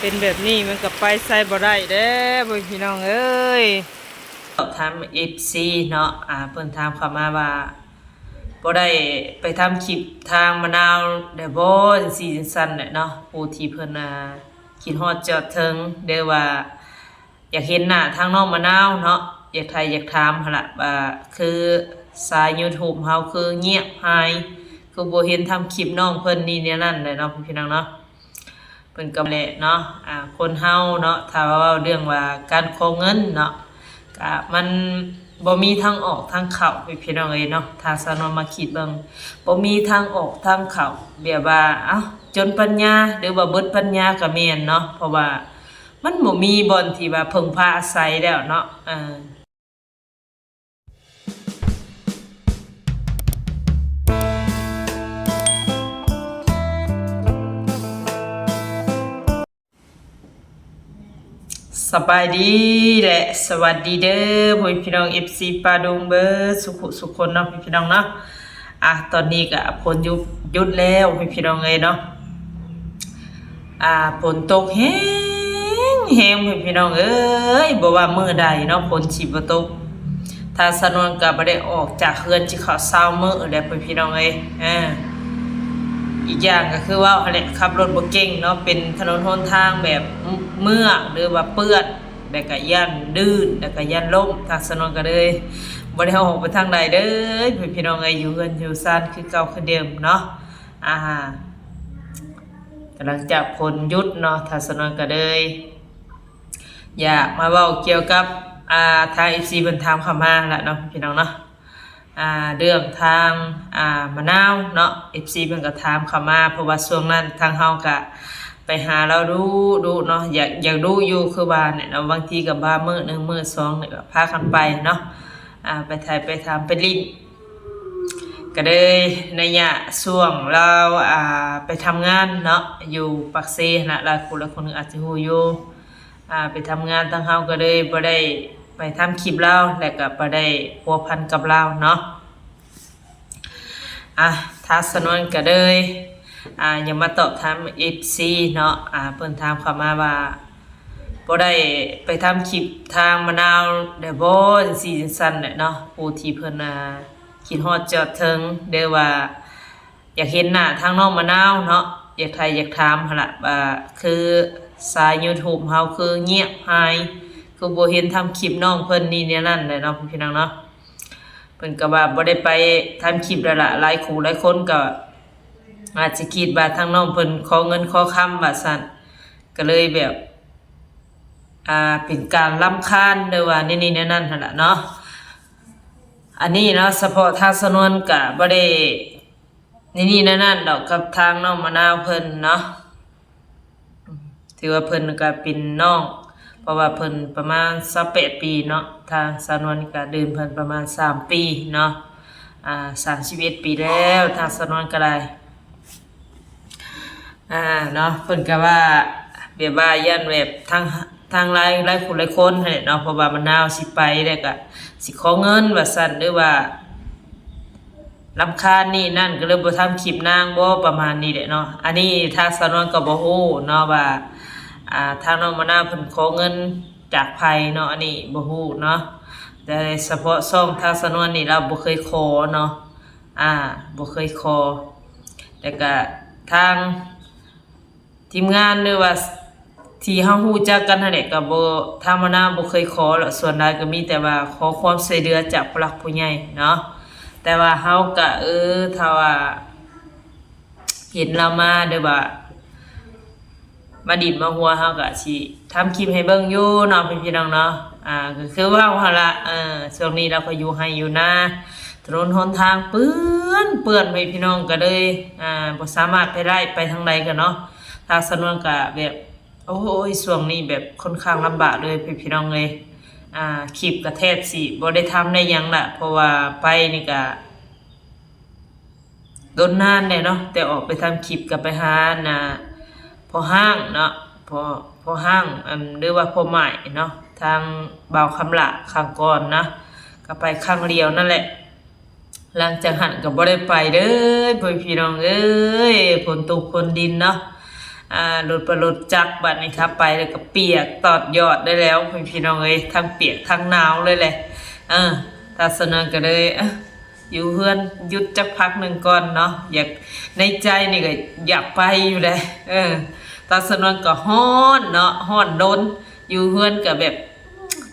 ເປັນແບບນີ້ມັນກໍໄປໃສບໍ່ໄດ້ແດ່ ພໍ່ແມ່ພີ່ນ້ອງເອີຍ. ສອບຖາມເອັຟຊີເນາະ ອ່າ ເພິ່ນຖາມເຂົ້າມາວ່າ ບໍ່ໄດ້ໄປທຳຄລິບທາງມະນາວໄດ້ບໍ່ ຈັ່ງຊີ້ຈັ່ງຊັ້ນແຫຼະເນາະ. ຜູ້ທີ່ເພິ່ນ ອ່າ ຄິດຮອດຈອດເຖິງ ຫຼືວ່າ ຢາກເຫັນໜ້າທາງນ້ອງມະນາວເນາະ ຢາກຖ່າຍຢາກຖາມຫັ້ນລະ ວ່າຄືສາຍຢູທູບເຮົາຄືງຽບຫາຍ ຄືບໍ່ເຫັນທຳຄລິບນ້ອງເພິ່ນນີ້ແນວນັ້ນແຫຼະເນາະ ພີ່ນ້ອງເນາະ. ເພິ່ນກໍແຫຼະເນາະ ອ່າ ຄົນເຮົາເນາະ ຖ້າວ່າເວົ້າເລື່ອງວ່າການຂໍເງິນເນາະ ກະມັນບໍ່ມີທາງອອກທາງເຂົ້າ ພີ່ນ້ອງເອີຍເນາະ. ຖ້າສາວນວນມາຄິດເບິ່ງ ບໍ່ມີທາງອອກທາງເຂົ້າ ແບບວ່າ ເອົ້າ ຈົນປັນຍາ ຫຼືວ່າເບິດປັນຍາກໍແມ່ນເນາະ ເພາະວ່າ ມັນບໍ່ມີບ່ອນທີ່ວ່າເພິ່ງພາອາໄສແລ້ວເນາະ ເອີ. ສະບາຍດີ ແລະ ສະຫວັດດີເດີ ພໍ່ແມ່ພີ່ນ້ອງເອັຟຊີປ່າດົງເບິດສຸຂູສຸຄົນເນາະ ພີ່ນ້ອງເນາະ. ອ່າ ຕອນນີ້ກໍຝົນຢຸດ ຢຸດແລ້ວ ພີ່ນ້ອງເອີຍເນາະ. ອ່າ ຝົນຕົກແຮງໆ ພີ່ນ້ອງເອີຍ ບໍ່ວ່າມື້ໃດເນາະ ຝົນຊິບໍ່ຕົກ ທາງສາວນວນກໍບໍ່ໄດ້ອອກຈາກເຮືອນຊິເຂົ້າຊາວມື້ແລ້ວ ພີ່ນ້ອງເອີຍ. ເອີ ອີກຢ່າງກໍຄືເວົ້າຫັ້ນແຫຼະ ຂັບລົດບໍ່ເກັ່ງເນາະ ເປັນຖະໜົນຫົນທາງແບບເມືອກ ຫຼືວ່າເປື້ອນ ແລ້ວກໍຢ້ານລື່ນ ແລ້ວກໍຢ້ານລົ້ມ ທາງສາວນວນກໍເລີຍບໍ່ໄດ້ອອກໄປທາງໃດເດີ ພີ່ນ້ອງເອີຍ ຢູ່ເຮືອນຢູ່ຊານຄືເກົ່າຄືເດີມເນາະ. ອ່າ ຫຼັງຈາກຝົນຢຸດເນາະ ທາງສາວນວນກໍເລີຍຢາກມາເວົ້າກ່ຽວກັບ ອ່າ ທາງເອັຟຊີເພິ່ນຖາມເຂົ້າມາລະເນາະ ພີ່ນ້ອງເນາະ. ອ່າ ເລື່ອງທາງ ອ່າ ມະນາວເນາະ ເອັຟຊີເພິ່ນກໍຖາມເຂົ້າມາ ເພາະວ່າຊ່ວງນັ້ນທາງເຮົາກະໄປຫາລາວດຸໆເນາະ ຢາກ ຢາກດຸຢູ່ຄືວ່ານີ້ເນາະ ບາງທີກໍບາງມື້ໜຶ່ງມື້ສອງນີ້ກໍພາກັນໄປເນາະ ອ່າ ໄປຖ່າຍໄປຖາມໄປຫຼິ້ນ ກໍເລີຍໄລຍະຊ່ວງລາວ ອ່າ ໄປທຳງານເນາະ ຢູ່ປາກເຊຫັ້ນນະ ຫຼາຍຄົນ ຫຼາຍຄົນອາດຈະຮູ້ຢູ່ ອ່າ ໄປທຳງານ ທາງເຮົາກໍເລີຍບໍ່ໄດ້ໄປທຳຄລິບລາວ ແລະກໍບໍ່ໄດ້ພົວພັນກັບລາວເນາະ. ອ່າ ທາງສາວນວນກໍເລີຍ ອ່າ ຢາກມາຕອບຖາມເອັຟຊີເນາະ ອ່າ ເພິ່ນຖາມເຂົ້າມາວ່າ ບໍ່ໄດ້ໄປທຳຄລິບທາງມະນາວໄດ້ບໍ່ ຈັ່ງຊີ້ຈັ່ງຊັ້ນແຫຼະເນາະ. ຜູ້ທີ່ເພິ່ນ ອ່າ ຄິດຮອດຈອດເຖິງ ຫຼືວ່າ ຢາກເຫັນໜ້າທາງນ້ອງມະນາວເນາະ ຢາກຖ່າຍຢາກຖາມຫັ້ນລະ ວ່າຄືສາຍຢູທູບເຮົາຄືງຽບຫາຍ ຄືບໍ່ເຫັນທຳຄລິບນ້ອງເພິ່ນນີ້ແນວນັ້ນແຫຼະເນາະ ພີ່ນ້ອງເນາະ. ເພິ່ນກໍວ່າບໍ່ໄດ້ໄປທຳຄລິບແລ້ວລະ ຫຼາຍຄູ່ຫຼາຍຄົນກໍອາດຈະຄິດວ່າທາງນ້ອງເພິ່ນຂໍເງິນຂໍຄຳວ່າຊັ້ນ ກໍເລີຍແບບ ອ່າ ເປັນການລຳຄານ ຫຼືວ່າແນວນີ້ແນວນັ້ນຫັ້ນລະເນາະ. ອັນນີ້ເນາະ ສະເພາະທາງສາວນວນກໍບໍ່ໄດ້ ນີ້ໆນັ້ນໆດອກກັບທາງນ້ອງມະນາວເພິ່ນເນາະ ຖືວ່າເພິ່ນກໍເປັນນ້ອງ ເພາະວ່າເພິ່ນປະມານຊາວແປດປີເນາະ ທາງສາວນວນກໍເດີ່ນເພິ່ນປະມານສາມປີເນາະ ອ່າ ສາມສິບເອັດປີແລ້ວ ທາງສາວນວນກໍໄດ້ ອ່າ ເນາະ ເພິ່ນກໍວ່າ ແບບວ່າຢ້ານແບບທາງ ທາງຫຼາຍ ຫຼາຍຜູ້ຫຼາຍຄົນຫັ້ນແຫຼະເນາະ ເພາະວ່າມະນາວຊິໄປແລ້ວກໍຊິຂໍເງິນວ່າຊັ້ນ ຫຼືວ່າ ລຳຄານນີ້ນັ້ນ ກໍເລີຍບໍ່ທຳຄລິບນາງບໍ ປະມານນີ້ແຫຼະເນາະ. ອັນນີ້ທາງສາວນວນກໍບໍ່ຮູ້ເນາະວ່າ ອ່າ ທາງນ້ອງມະນາວເພິ່ນຂໍເງິນຈາກໃຜເນາະ ອັນນີ້ບໍ່ຮູ້ເນາະ ແຕ່ສະເພາະຊ່ອງທາງສາວນວນນີ້ລາວບໍ່ເຄີຍຂໍເນາະ ອ່າ ບໍ່ເຄີຍຂໍ ແລ້ວກະທາງ ທີມງານ ຫຼືວ່າທີ່ເຮົາຮູ້ຈັກກັນຫັ້ນແຫຼະ ກໍບໍ່ ທາງມະນາວບໍ່ເຄີຍຂໍດອກ ສ່ວນຫຼາຍກໍມີແຕ່ວ່າຂໍຄວາມຊ່ວຍເຫຼືອຈາກຜູ້ຫຼັກຜູ້ໃຫຍ່ເນາະ. ແຕ່ວ່າເຮົາກໍ ເອີ ຖ້າວ່າເຫັນລາວມາ ຫຼືວ່າມາດິນມາຫົວ ເຮົາກໍຊິທຳຄລິບໃຫ້ເບິ່ງຢູ່ເນາະ ພີ່ນ້ອງເນາະ. ອ່າ ກໍຄືເວົ້າຫັ້ນລະ ເອີ ຊ່ວງນີ້ລາວກໍຢູ່ໄຮ່ຢູ່ນາ ຖະໜົນຫົນທາງເປື້ອນ ເປື້ອນ ພີ່ນ້ອງ ກໍເລີຍ ອ່າ ບໍ່ສາມາດໄປໄດ້ ໄປທາງໃດກໍເນາະ ທາງສາວນວນກໍແບບ ໂອ້ຍ ຊ່ວງນີ້ແບບຄ່ອນຂ້າງລຳບາກເລີຍ ພີ່ນ້ອງເອີຍ. ອ່າ ຄລິບກໍແທບຊິບໍ່ໄດ້ທຳໄດ້ຫຍັງລະ ເພາະວ່າໄປນີ້ກໍດົນນານແລ້ວເນາະ ແຕ່ອອກໄປທຳຄລິບ ກໍໄປຫາ ອັນນ່າ ພໍ່ຮ້າງເນາະ ພໍ່ ພໍ່ຮ້າງ ອັນ ຫຼືວ່າພໍ່ໝ້າຍເນາະ ທາງບ່າວຄຳຫຼ້າ ຄັ້ງກ່ອນນະ ກໍໄປຄັ້ງດຽວນັ້ນແຫຼະ. ຫຼັງຈາກຫັ້ນກໍບໍ່ໄດ້ໄປເດີ ພໍ່ແມ່ພີ່ນ້ອງເອີຍ ຝົນຕົກຝົນດິນເນາະ. ອ່າ ລົດປະລົດຈັກ ບາດນີ້ຂັບໄປແລ້ວກໍປຽກຕອດຍອດໄດ້ແລ້ວ ພີ່ນ້ອງເອີຍ ທັງປຽກທັງໜາວເລີຍແຫຼະ. ເອີ ຕາສະນວນກໍເລີຍ ເອີ ຢູ່ເຮືອນຢຸດຈັກພັກໜຶ່ງກ່ອນເນາະ ຢາກ ໃນໃຈນີ້ກໍຢາກໄປຢູ່ແຫຼະ. ເອີ ຕາສະນວນກໍຮ້ອນເນາະ ຮ້ອນດົນ ຢູ່ເຮືອນກໍແບບ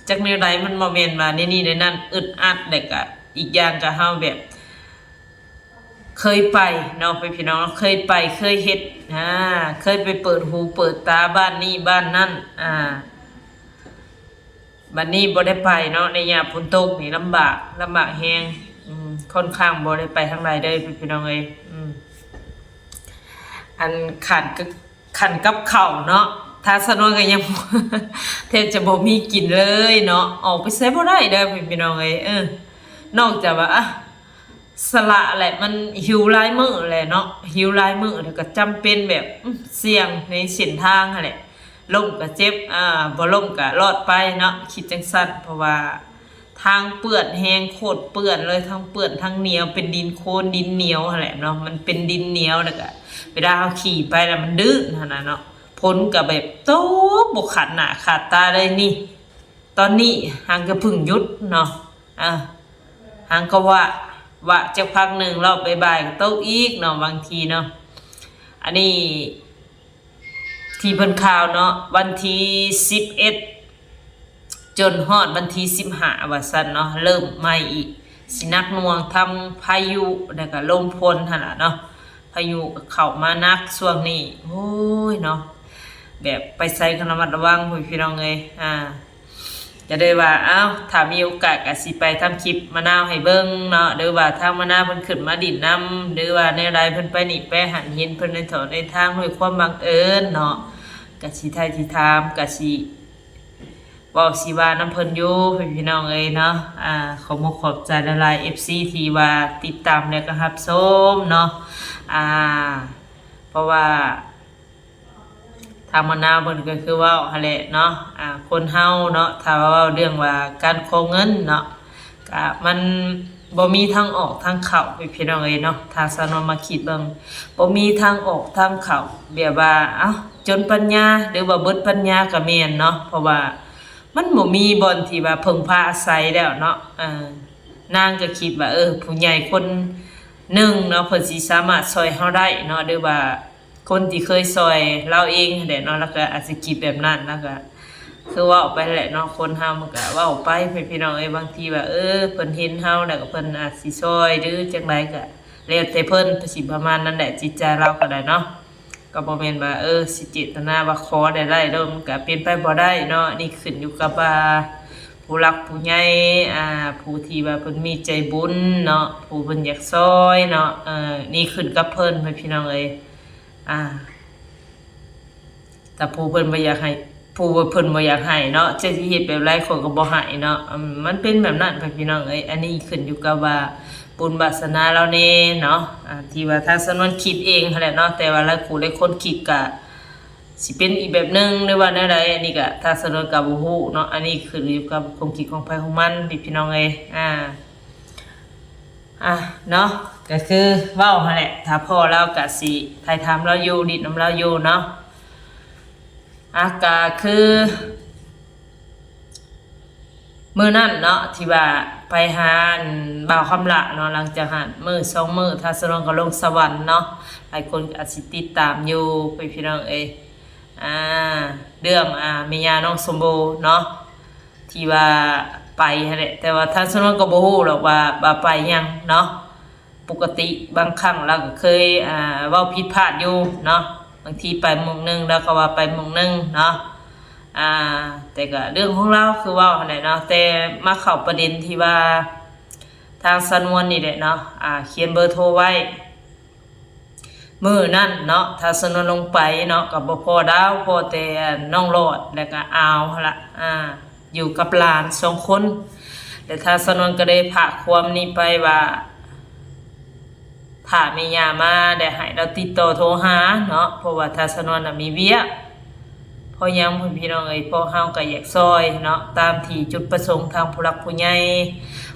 ຈັກແນວໃດ ມັນບໍ່ແມ່ນວ່າແນວນີ້ແນວນັ້ນ ອຶດອັດ ແລ້ວກໍອີກຢ່າງກໍເຮົາແບບ ເຄີຍໄປເນາະ ພີ່ນ້ອງ ເຄີຍໄປ ເຄີຍເຮັດ ອ່າ ເຄີຍໄປເປີດຫູເປີດຕາບ້ານນີ້ບ້ານນັ້ນ ອ່າ ບັດນີ້ບໍ່ໄດ້ໄປເນາະ ໃນຍາມຝົນຕົກນີ້ລຳບາກ ລຳບາກແຮງ ອືມ ຄ່ອນຂ້າງບໍ່ໄດ້ໄປທາງໃດເລີຍ ພີ່ນ້ອງເອີຍ. ອືມ ອັນ ຄັນ ຄັນກັບເຂົ້າເນາະ ທາງສາວນວນກໍຍັງ ແທບຈະບໍ່ມີກິນເລີຍເນາະ ອອກໄປໃສບໍ່ໄດ້ເດີ ພີ່ນ້ອງເອີຍ. ເອີ ນອກຈາກວ່າ ອ່ະ ສະຫຼະແຫຼະ ມັນຫິວຫຼາຍມື້ແຫຼະເນາະ ຫິວຫຼາຍມື້ ແລ້ວກໍຈຳເປັນແບບ ອືມ ສ່ຽງໃນເສັ້ນທາງຫັ້ນແຫຼະ ລົ້ມກໍເຈັບ ອ່າ ບໍ່ລົ້ມກໍລອດໄປເນາະ ຄິດຈັ່ງຊັ້ນ. ເພາະວ່າທາງເປື້ອນແຮງ ໂຄດເປື້ອນເລີຍ ທັງເປື້ອນທັງໜຽວ ເປັນດິນໂຄນດິນໜຽວຫັ້ນແຫຼະເນາະ ມັນເປັນດິນໜຽວ ແລ້ວກໍເວລາເຮົາຂີ່ໄປແລ້ວມັນດື້ນຫັ້ນນະເນາະ ຝົນກໍແບບຕົກບໍ່ຂາດໜ້າຂາດຕາເລີຍນີ້. ຕອນນີ້ຫາງກະເພິ່ງຢຸດເນາະ ອ່າ ຫາງກະວະ ວະຈັກພັກໜຶ່ງ ລອບບ່າຍໆກໍຕົກອີກເນາະ ບາງທີເນາະ. ອັນນີ້ທີ່ເພິ່ນຂ່າວເນາະ ວັນທີສິບເອັດ ຈົນຮອດວັນທີສິບຫ້າ ວ່າຊັ້ນເນາະ ເລີ່ມໃໝ່ອີກ ຊິໜັກໜ່ວງທັງພາຍຸ ແລ້ວກະລົມຝົນຫັ້ນລະເນາະ. ພາຍຸກໍເຂົ້າມາໜັກຊ່ວງນີ້ ໂອ້ຍເນາະ ແບບໄປໃສກໍລະມັດລະວັງພຸ້ນ ພີ່ນ້ອງເອີຍ. ອ່າ ກໍເລີຍວ່າ ເອົ້າ ຖ້າມີໂອກາດກໍຊິໄປທຳຄລິບມະນາວໃຫ້ເບິ່ງເນາະ ຫຼືວ່າທາງມະນາວເພິ່ນຂຶ້ນມາດິນນຳ ຫຼືວ່າແນວໃດ ເພິ່ນໄປນີ້ໄປຫັ້ນ ເຫັນເພິ່ນໃນທໍ່ໃນທາງດ້ວຍຄວາມບັງເອີນເນາະ ກໍຊິຖ່າຍ ຊິຖາມ ກໍຊິ ເວົ້າຊິວ່ານຳເພິ່ນຢູ່ ພີ່ນ້ອງເອີຍເນາະ. ອ່າ ຂອບມຸກຂອບໃຈຫຼາຍໆ ເອັຟຊີ ທີ່ວ່າຕິດຕາມ ແລະກໍຮັບຊົມເນາະ. ອ່າ ເພາະວ່າທາງມະນາວເພິ່ນກໍຄືເວົ້າຫັ້ນແຫຼະເນາະ ອ່າ ຄົນເຮົາເນາະ ຖ້າວ່າເວົ້າເລື່ອງວ່າການຂໍເງິນເນາະ ກະມັນບໍ່ມີທາງອອກທາງເຂົ້າ ພີ່ນ້ອງເອີຍເນາະ. ທາງສາວນວນມາຄິດເບິ່ງ ບໍ່ມີທາງອອກທາງເຂົ້າ ແບບວ່າ ເອົ້າ ຈົນປັນຍາ ຫຼືວ່າເບິດປັນຍາກໍແມ່ນເນາະ ເພາະວ່າມັນບໍ່ມີບ່ອນທີ່ວ່າເພິ່ງພາອາໄສແລ້ວເນາະ. ເອີ ນາງກໍຄິດວ່າ ເອີ ຜູ້ໃຫຍ່ຄົນໜຶ່ງເນາະ ເພິ່ນຊິສາມາດຊ່ອຍເຮົາໄດ້ເນາະ ຫຼືວ່າ ຄົນທີ່ເຄີຍຊ່ອຍລາວເອງຫັ້ນແຫຼະເນາະ ລາວກໍອາດຊິຄິດແບບນັ້ນ ລາວກໍຄືເວົ້າໄປແຫຼະເນາະ. ຄົນເຮົາມັນກໍເວົ້າໄປ ພີ່ນ້ອງເອີຍ ບາງທີວ່າ ເອີ ເພິ່ນເຫັນເຮົາແລ້ວກໍເພິ່ນອາດຊິຊ່ອຍ ຫຼືຈັ່ງໃດກໍແລ້ວແຕ່ເພິ່ນ ກໍຊິປະມານນັ້ນແຫຼະ ຈິດໃຈລາວກໍໄດ້ເນາະ. ກໍບໍ່ແມ່ນວ່າ ເອີ ຊິເຈດຕະນາວ່າຂໍໄດ້ໄດ້ເດີ ມັນກໍເປັນໄປບໍ່ໄດ້ເນາະ. ອັນນີ້ຂຶ້ນຢູ່ກັບວ່າຜູ້ຫຼັກຜູ້ໃຫຍ່ ອ່າ ຜູ້ທີ່ວ່າເພິ່ນມີໃຈບຸນເນາະ ຜູ້ເພິ່ນຢາກຊ່ອຍເນາະ ເອີ ນີ້ຂຶ້ນກັບເພິ່ນ ພີ່ນ້ອງເອີຍ. ອ່າ ຖ້າຜູ້ເພິ່ນບໍ່ຢາກໃຫ້ ຜູ້ເພິ່ນບໍ່ຢາກໃຫ້ເນາະ ເຈົ້າຊິເຮັດແບບໃດຂ້ອຍກໍບໍ່ໃຫ້ເນາະ. ອືມ ມັນເປັນແບບນັ້ນ ພີ່ນ້ອງເອີຍ. ອັນນີ້ຂຶ້ນຢູ່ກັບວ່າບຸນວາສະໜາລາວແດ່ເນາະ ອ່າ ທີ່ວ່າທາງສາວນວນຄິດເອງຫັ້ນແຫຼະເນາະ ແຕ່ວ່າຫຼາຍຄູ່ຫຼາຍຄົນຄິດກະຊິເປັນອີກແບບໜຶ່ງ ຫຼືວ່າແນວໃດ ອັນນີ້ກະທາງສາວນວນກໍບໍ່ຮູ້ເນາະ. ອັນນີ້ຂຶ້ນຢູ່ກັບຄວາມຄິດຂອງໃຜຂອງມັນ ພີ່ນ້ອງເອີຍ. ອ່າ ອ່ະເນາະ ກໍຄືເວົ້າຫັ້ນແຫຼະ ຖ້າພໍ້ລາວກະຊິຖ່າຍທຳລາວຢູ່ ດິນນຳລາວຢູ່ເນາະ. ອ່ະ ກະຄືມື້ນັ້ນເນາະ ທີ່ວ່າໄປຫາ ອັນ ບ່າວຄຳລະເນາະ ຫຼັງຈາກຫັ້ນມື້ສອງມື້ ທາງສາວນວນກໍລົງສະຫວັນເນາະ ຫຼາຍຄົນອາດຊິຕິດຕາມຢູ່ ພີ່ນ້ອງເອີຍ. ອ່າ ເລື່ອງ ອ່າ ແມ່ຍ່ານ້ອງສົມບູເນາະ ທີ່ວ່າໄປຫັ້ນແຫຼະ ແຕ່ວ່າທາງສາວນວນກໍບໍ່ຮູ້ດອກວ່າ ວ່າໄປຫຍັງເນາະ. ປົກກະຕິບາງຄັ້ງລາວກໍເຄີຍ ອ່າ ເວົ້າຜິດພາດຢູ່ເນາະ ບາງທີໄປໝ່ອງໜຶ່ງ ລາວກໍວ່າໄປໝ່ອງໜຶ່ງເນາະ. ອ່າ ແຕ່ກໍເລື່ອງຂອງລາວ ຄືເວົ້າຫັ້ນແຫຼະເນາະ ແຕ່ມາເຂົ້າປະເດັນທີ່ວ່າທາງສາວນວນນີ້ແຫຼະເນາະ ອ່າ ຂຽນເບີໂທໄວ້ ມື້ນັ້ນເນາະ ທາງສາວນວນລົງໄປເນາະ ກໍບໍ່ພໍລາວ ພໍແຕ່ນ້ອງຫຼອດ ແລ້ວກໍອາວຫັ້ນລະ ອ່າ ຢູ່ກັບຫຼານສອງຄົນ ແລ້ວທາງສາວນວນກໍໄດ້ພາກຄວາມນີ້ໄປວ່າ ຖ້າແມ່ຍ່າມາ ໄດ້ໃຫ້ລາວຕິດຕໍ່ໂທຫາເນາະ ເພາະວ່າທາງສາວນວນນະມີວຽກ. ເພາະຫຍັງ ພີ່ນ້ອງເອີຍ ພວກເຮົາກໍຢາກຊ່ອຍເນາະ ຕາມທີ່ຈຸດປະສົງທາງຜູ້ຫຼັກຜູ້ໃຫຍ່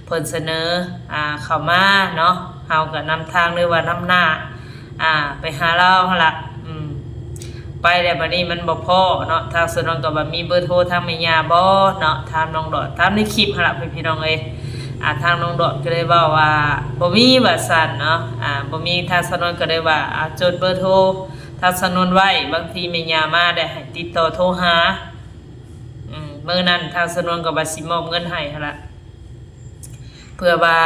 ເພິ່ນສະເໜີ ອ່າ ເຂົ້າມາເນາະ ເຮົາກໍນຳທາງ ຫຼືວ່ານຳໜ້າ ອ່າ ໄປຫາລາວຫັ້ນລະ. ອືມ ໄປແລ້ວບັດນີ້ມັນບໍ່ພໍ້ເນາະ ທາງສາວນວນກໍວ່າມີເບີໂທທາງແມ່ຍ່າບໍ່ເນາະ ຖາມນ້ອງດອດ ຖາມໃນຄລິບຫັ້ນລະພີ່ນ້ອງເອີຍ. ອາ ທາງນ້ອງດອດກໍເລີຍເວົ້າວ່າບໍ່ມີວ່າຊັ້ນເນາະ ອາ ບໍ່ມີ ທາງສາວນວນກໍເລີຍວ່າ ອາ ຈົດເບີໂທທາງສາວນວນໄວ້ ບາງທີແມ່ຍ່າມາໄດ້ໃຫ້ຕິດຕໍ່ໂທຫາ. ອືມ ມື້ນັ້ນທາງສາວນວນກໍວ່າຊິມອບເງິນໃຫ້ຫັ້ນລະ ເພື່ອວ່າ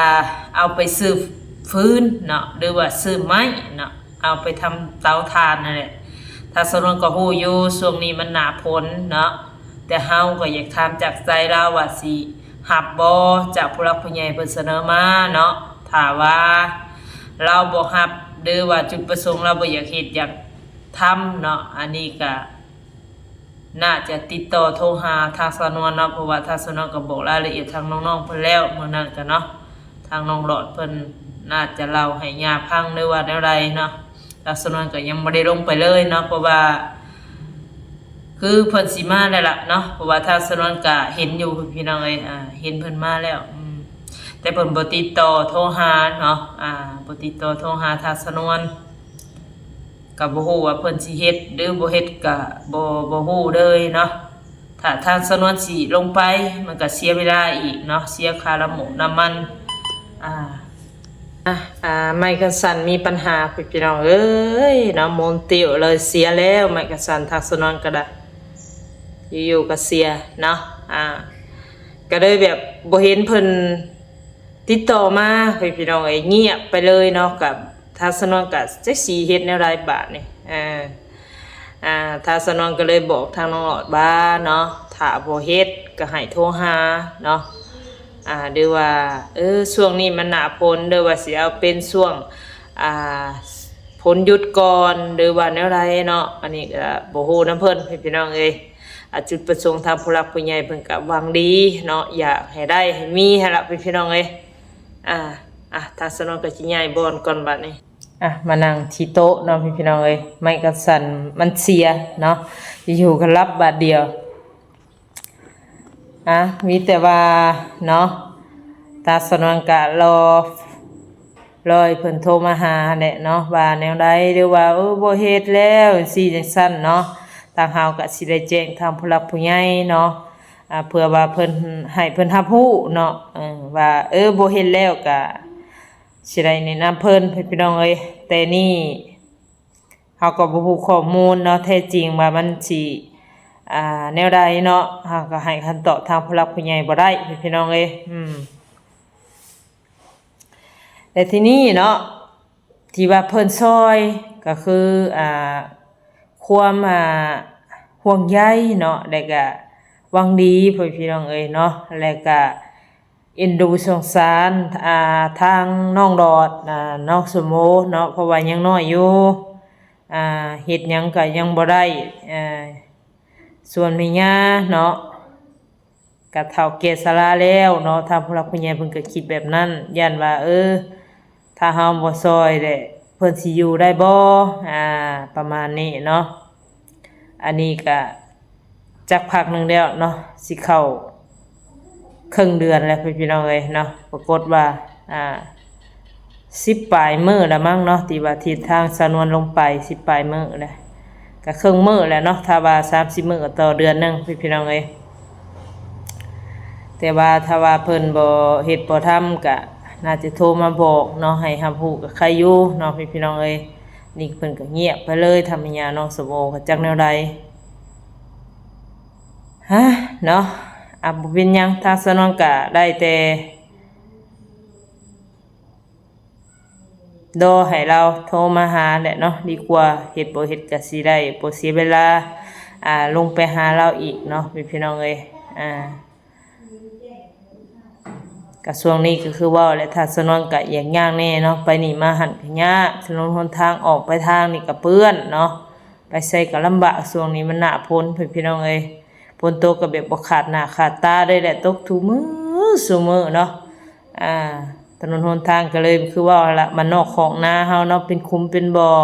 ເອົາໄປຊື້ຟືນເນາະ ຫຼືວ່າຊື້ໄມ້ເນາະ ເອົາໄປທຳເຕົາຖ່ານນັ້ນແຫຼະ. ທາງສາວນວນກໍຮູ້ຢູ່ ຊ່ວງນີ້ມັນໜ້າຝົນເນາະ ແຕ່ເຮົາກໍຢາກຖາມຈາກໃຈລາວວ່າຊິຮັບບໍ່ ຈາກຜູ້ຫຼັກຜູ້ໃຫຍ່ເພິ່ນສະເໜີມາເນາະ. ຖ້າວ່າລາວບໍ່ຮັບ ຫຼືວ່າຈຸດປະສົງລາວບໍ່ຢາກເຮັດຢາກທຳເນາະ ອັນນີ້ກະ ໜ້າຈະຕິດຕໍ່ໂທຫາທາງສາວນວນເນາະ ເພາະວ່າທາງສາວນວນກໍບອກລາຍລະອຽດທາງນ້ອງໆເພິ່ນແລ້ວມື້ນັ້ນກະເນາະ ທາງນ້ອງຫຼອດເພິ່ນໜ້າຈະເລົ່າໃຫ້ຍ່າຟັງ ຫຼືວ່າແນວໃດເນາະ. ທາງສາວນວນກໍຍັງບໍ່ໄດ້ລົງໄປເລີຍເນາະ ເພາະວ່າຄືເພິ່ນຊິມາແລ້ວລະເນາະ ເພາະວ່າທາງສາວນວນກະເຫັນຢູ່ພີ່ນ້ອງເອີຍ ອາ ເຫັນເພິ່ນມາແລ້ວ ອືມ ແຕ່ເພິ່ນບໍ່ຕິດຕໍ່ໂທຫາເນາະ ອາ ບໍ່ຕິດຕໍ່ໂທຫາທາງສາວນວນ. ກໍບໍ່ຮູ້ວ່າເພິ່ນຊິເຮັດ ຫຼືບໍ່ເຮັດກໍບໍ່ ບໍ່ຮູ້ເລີຍເນາະ. ຖ້າທາງສາວນວນຊິລົງໄປ ມັນກໍເສຍເວລາອີກເນາະ ເສຍຄ່ານ້ຳໝູກນ້ຳມັນ. ອາ ອາ ອາ ໄມ້ກັນສັ່ນມີປັນຫາ ພີ່ນ້ອງເອີຍເນາະ ໝູນຕິວເລີຍ ເສຍແລ້ວໄມ້ກັນສັ່ນ ທາງສາວນວນກໍໄດ້ ຢູ່ໆກໍເສຍເນາະ. ອາ ກໍເລີຍແບບບໍ່ເຫັນເພິ່ນຕິດຕໍ່ມາ ພີ່ນ້ອງເອີຍ ງຽບໄປເລີຍເນາະ ກໍ ທາງສາວນວນກໍຈັກຊິເຮັດແນວໃດບາດນີ້. ເອີ ອາ ທາງສາວນວນກໍເລີຍບອກທາງນ້ອງຫຼອດວ່າເນາະ ຖ້າບໍ່ເຮັດກໍໃຫ້ໂທຫາເນາະ ອາ ຫຼືວ່າ ເອີ ຊ່ວງນີ້ມັນໜ້າຝົນ ຫຼືວ່າຊິເອົາເປັນຊ່ວງ ອາ ຝົນຢຸດກ່ອນ ຫຼືວ່າແນວໃດເນາະ ອັນນີ້ກໍບໍ່ຮູ້ນຳເພິ່ນ ພີ່ນ້ອງເອີຍ. ອາ ຈຸດປະສົງທາງຜູ້ຫຼັກຜູ້ໃຫຍ່ເພິ່ນກໍຫວັງດີເນາະ ຢາກໃຫ້ໄດ້ໃຫ້ມີຫັ້ນລະ ພີ່ນ້ອງເອີຍ. ອາ ອາ ທາງສາວນວນກໍຊິຍ້າຍບ່ອນກ່ອນບາດນີ້. ອ່ະ ມານັ່ງທີ່ໂຕະເນາະ ພີ່ນ້ອງເອີຍ ໄມ້ກັນສັ່ນມັນເສຍເນາະ ຢູ່ໆກໍຫຼັບບາດດຽວ. ອ່ະ ມີແຕ່ວ່າເນາະ ທາງສາວນວນກະລໍ ລໍໃຫ້ເພິ່ນໂທມາຫາຫັ້ນແຫຼະເນາະ ວ່າແນວໃດ ຫຼືວ່າ ເອີ ບໍ່ເຮັດແລ້ວ ຈັ່ງຊີ້ຈັ່ງຊັ້ນເນາະ. ທາງເຮົາກະຊິໄດ້ແຈ້ງທາງຜູ້ຫຼັກຜູ້ໃຫຍ່ເນາະ ອາ ເພື່ອວ່າເພິ່ນ ໃຫ້ເພິ່ນຮັບຮູ້ເນາະ ເອີ ວ່າ ເອີ ບໍ່ເຮັດແລ້ວກະ ຊິໄດ້ແນະນຳເພິ່ນ ພີ່ນ້ອງເອີຍ. ແຕ່ນີ້ເຮົາກໍບໍ່ຮູ້ຂໍ້ມູນເນາະ ແທ້ຈິງວ່າມັນຊິ ອາ ແນວໃດເນາະ ເຮົາກໍໃຫ້ຄຳຕອບທາງຜູ້ຫຼັກຜູ້ໃຫຍ່ບໍ່ໄດ້ ພີ່ນ້ອງເອີຍ. ອືມ ແລະ ທີນີ້ເນາະ ທີ່ວ່າເພິ່ນຊ່ອຍກໍຄື ອາ ຄວາມ ອາ ຫ່ວງໃຍເນາະ ແລະ ກະຫວັງດີ ພໍ່ແມ່ພີ່ນ້ອງເອີຍເນາະ ແລະ ກະ ເອັນດູສົງສານ ອາ ທາງນ້ອງຫຼອດ ອາ ນ້ອງສົມໂອເນາະ ເພາະວ່າຍັງນ້ອຍຢູ່ ອາ ເຮັດຫຍັງກໍຍັງບໍ່ໄດ້ ອາ ສ່ວນແມ່ຍ່າເນາະ ກໍເຖົ້າແກ່ຊະລາແລ້ວເນາະ ທາງຜູ້ຫຼັກຜູ້ໃຫຍ່ເພິ່ນກໍຄິດແບບນັ້ນ ຢ້ານວ່າ ເອີ ຖ້າເຮົາບໍ່ຊ່ອຍແຫຼະ ເພິ່ນຊິຢູ່ໄດ້ບໍ່ ອາ ປະມານນີ້ເນາະ. ອັນນີ້ກະຈັກພັກໜຶ່ງແລ້ວເນາະ ຊິເຂົ້າເຄິ່ງເດືອນແລ້ວ ພີ່ນ້ອງເອີຍເນາະ. ປາກົດວ່າ ອາ ສິບປາຍມື້ແລ້ວມັ້ງເນາະ ທີ່ວ່າທີ່ທາງສາວນວນລົງໄປ ສິບປາຍມື້ແລ້ວ ກະເຄິ່ງມື້ແລ້ວເນາະ. ຖ້າວ່າສາມສິບມື້ກໍຕໍ່ເດືອນໜຶ່ງ ພີ່ນ້ອງເອີຍ. ແຕ່ວ່າຖ້າວ່າເພິ່ນບໍ່ເຮັດບໍ່ທຳ ກະໜ້າຈະໂທມາບອກເນາະ ໃຫ້ຮັບຮູ້ກະໄຄຢູ່ເນາະ ພີ່ນ້ອງເອີຍ. ນີ້ເພິ່ນກໍງຽບໄປເລີຍ ທາງແມ່ຍ່ານ້ອງສົມໂອກໍຈັກແນວໃດ ຮະ ເນາະ. ອາ ບໍ່ເປັນຫຍັງ ທາງສາວນວນກະໄດ້ແຕ່ລໍໃຫ້ລາວໂທມາຫາແຫຼະເນາະ ດີກວ່າເຮັດບໍ່ເຮັດກະຊິໄດ້ບໍ່ເສຍເວລາ ອາ ລົງໄປຫາລາວອີກເນາະ ພີ່ນ້ອງເອີຍ. ອາ ກະຊ່ວງນີ້ກໍຄືເວົ້າແຫຼະ ທາງສາວນວນກະຢາກຍາກແດ່ເນາະ ໄປນີ້ມາຫັ້ນກະຍາກ ຖະໜົນຫົນທາງອອກໄປທາງນີ້ກະເປື້ອນເນາະ ໄປໃສກະລຳບາກ. ຊ່ວງນີ້ມັນໜ້າຝົນ ພີ່ນ້ອງເອີຍ ຝົນຕົກກະແບບບໍ່ຂາດໜ້າຂາດຕາເລີຍແຫຼະ ຕົກທຸກມື້ຊຸມື້ເນາະ. ອາ ຖະໜົນຫົນທາງກະເລີຍຄືເວົ້າຫັ້ນລະ ບ້ານນອກຄອກນາເຮົາເນາະ ເປັນຂຸມເປັນບໍ່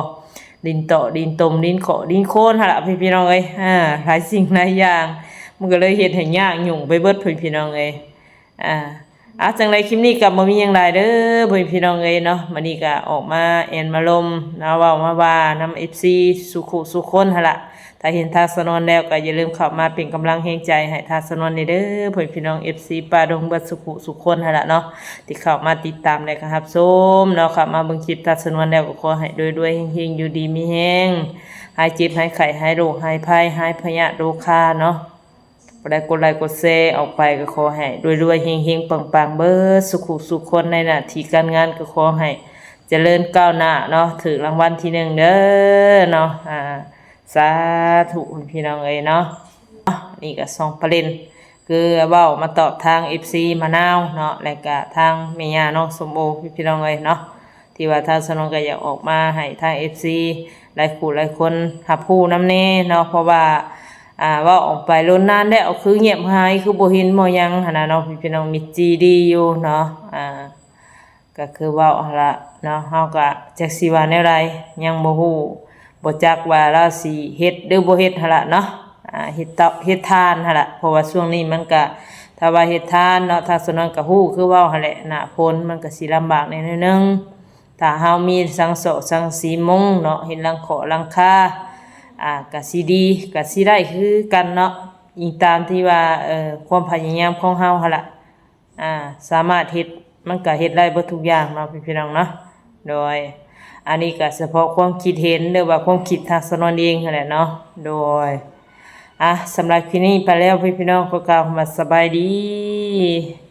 ດິນເຕາະດິນຕົມ ດິນເຄາະດິນໂຄນຫັ້ນລະ ພີ່ນ້ອງເອີຍ. ອາ ຫຼາຍສິ່ງຫຼາຍຢ່າງ ມັນກະເລີຍເຮັດໃຫ້ຍາກຫຍຸ້ງໄປເບິດ ພີ່ນ້ອງເອີຍ. ອາ ອາ ຈັ່ງໃດຄລິບນີ້ກະບໍ່ມີຫຍັງຫຼາຍເດີ ພໍ່ແມ່ພີ່ນ້ອງເອີຍເນາະ. ມື້ນີ້ກະອອກມາແອ່ນມາລົມ ມາເວົ້າມາວ່ານຳເອັຟຊີສູ່ຄູ່ສູ່ຄົນຫັ້ນລະ ຖ້າເຫັນທາງສາວນວນແລ້ວກໍຢ່າລືມເຂົ້າມາເປັນກຳລັງແຮງໃຈໃຫ້ທາງສາວນວນແດ່ເດີ ພໍ່ແມ່ພີ່ນ້ອງ ເອັຟຊີ ປ້າດົງເບິດສູ່ຜູ້ສູ່ຄົນຫັ້ນລະເນາະ ທີ່ເຂົ້າມາຕິດຕາມ ແລະກໍຮັບຊົມເນາະ. ເຂົ້າມາເບິ່ງຄລິບທາງສາວນວນແລ້ວກໍຂໍໃຫ້ລວຍໆ ເຮງໆ ຢູ່ດີມີແຮງ ຫາຍເຈັບຫາຍໄຂ້ ຫາຍໂລກຫາຍໄພ ຫາຍພະຍາດໂລຄາເນາະ. ຜູ້ໃດກົດໄລກົດແຊອອກໄປກໍຂໍໃຫ້ລວຍໆ ເຮງໆ ປັງໆ ເບິດສູ່ຜູ້ສູ່ຄົນ ໃນໜ້າທີ່ການງານກໍຂໍໃຫ້ຈະເລີນກ້າວໜ້າເນາະ ຖືກລາງວັນທີໜຶ່ງເດີເນາະ ອາ ສາທຸພີ່ນ້ອງເອີຍເນາະ. ນີ້ກໍສອງປະເດັນ ຄືເວົ້າມາຕອບທາງເອັຟຊີມະນາວເນາະ ແລະກະທາງແມ່ຍ່ານ້ອງສົ້ມໂອພີ່ນ້ອງເອີຍເນາະ ທີ່ວ່າທາງສາວນວນກໍຢາກອອກມາໃຫ້ທາງເອັຟຊີຫຼາຍຄູ່ຫຼາຍຄົນຮັບຮູ້ນຳແດ່ເນາະ ເພາະວ່າ ອ່າ ເວົ້າອອກໄປດົນນານແລ້ວ ຄືງຽບຫາຍ ຄືບໍ່ເຫັນບໍ່ຫຍັງຫັ້ນນະເນາະ ພີ່ນ້ອງ ມິດຈີດີຢູ່ເນາະ ອ່າ ກໍຄືເວົ້າຫັ້ນລະເນາະ ເຮົາກໍຈັກຊິວ່າແນວໃດ ຍັງບໍ່ຮູ້ ບໍ່ຈັກວ່າລາວຊິເຮັດຫຼືບໍ່ເຮັດຫັ້ນລະເນາະ ອ່າ ເຮັດເຕົາ ເຮັດຖ່ານຫັ້ນລະ ເພາະວ່າຊ່ວງນີ້ມັນກະ ຖ້າວ່າເຮັດຖ່ານເນາະ ທາງສາວນວນກະຮູ້ຄືເວົ້າຫັ້ນແຫຼະ ໜ້າຝົນມັນກະຊິລຳບາກແດ່ໜ້ອຍໜຶ່ງ ຖ້າເຮົາມີສັງເສາະສັງສີມຸງເນາະ ເຮັດຫຼັງເຄາະຫຼັງຄາ ອ່າ ກະຊິດີ ກະຊິໄດ້ຄືກັນເນາະ ອີງຕາມທີ່ວ່າ ເອີ ຄວາມພະຍາຍາມຂອງເຮົາຫັ້ນລະ ອ່າ ສາມາດເຮັດ ມັນກະເຮັດໄດ້ເບິດທຸກຢ່າງເນາະ ພີ່ນ້ອງເນາະ. ໂດຍ ອັນນີ້ກະສະເພາະຄວາມຄິດເຫັນ ຫຼືວ່າຄວາມຄິດທາງສາວນວນເອງຫັ້ນແຫຼະເນາະ. ໂດຍ ອ່າ ສຳລັບຄລິບນີ້ໄປແລ້ວ ພີ່ນ້ອງ ຂໍກ່າວຄຳວ່າສະບາຍດີ.